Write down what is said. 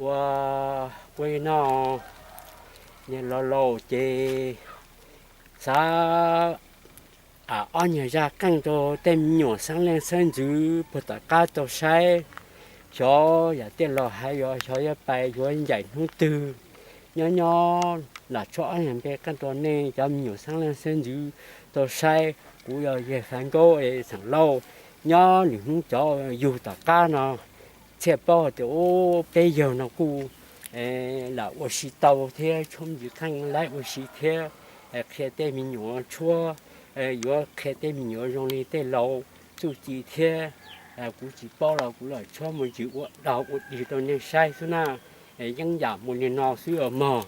Ua, ua li no, niag laus laus ces xav ob niag zaj qeej rau tej me nyuam xeeb leej xeeb ntxwv puag tom qab tau saib, xyov yam tej laus hais yuav xyov yuav pais yuav ncaim hnub twg. Nyob nyob lam tshuab ob niag npe qeej rau nej cov me nyuam xeeb leej xeeb ntxwv tau saib. Kuv yog yawg Fav Nkaub es xeem Lauj, nyob lwm hnub cov yug tom qab no thiaj paub tias ub peb yawg no kuj lam ua si tau thiab tshuab me ntsis qeej laib ua si thiab, qhia tej me nyuam tshuab, yuav qhia tej me nyuam zoo li tej laus txuj ci thiab. Kuv tsis paub los kuv lam tshuab me ntsis ua dog ua dig rau nej saib xwb na. Yeeb yam mus li no xwb os mog.